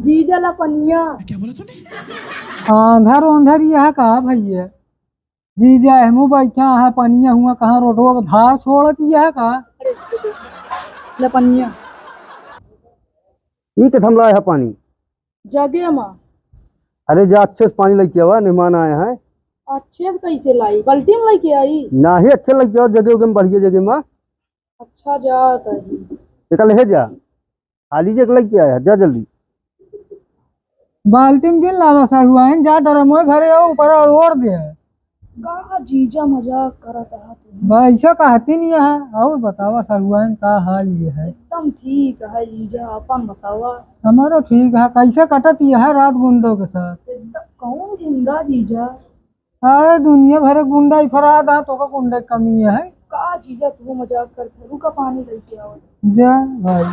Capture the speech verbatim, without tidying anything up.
जीजा ला पनिया। आंधर ओंधर यह का भैया? जीजा, हमू बैठा है, पनिया हुआ कहाँ, रोडवा के धार छोड़त यह का? अरे, ले पनिया। ई के थमला है पानी? जगे मा। अरे जा, अच्छे से पानी लेके आवा, मेहमान आए हैं। अच्छे से कैसे लाई? बाल्टी में लेके आई? नाही, अच्छे लेके आवा, जगे उगे में, बढ़िया जगे मा। अच्छा, जा तही। एक ले जा। हाली जे लेके आया, जा जल्दी। बाल्टी में जिन लावा सड़ुआइन, जा ड्रमो भरे आओ, ऊपर और ओढ़ दे। का जीजा मजाक करत रहा तू? भाई, ऐसा कहती नहीं है। और बतावा सड़ुआइन, का हाल ये है? एकदम ठीक है जीजा, अपन बतावा। हमारो ठीक है। कैसे कटत ये है रात गुंडों के साथ? एकदम कौन गुंडा जीजा? अरे दुनिया भर के गुंडा ही फराद है, तो का गुंडा की कमी है? का जीजा तू मजाक करत है? रुका पानी लेके आओ। जा भाई।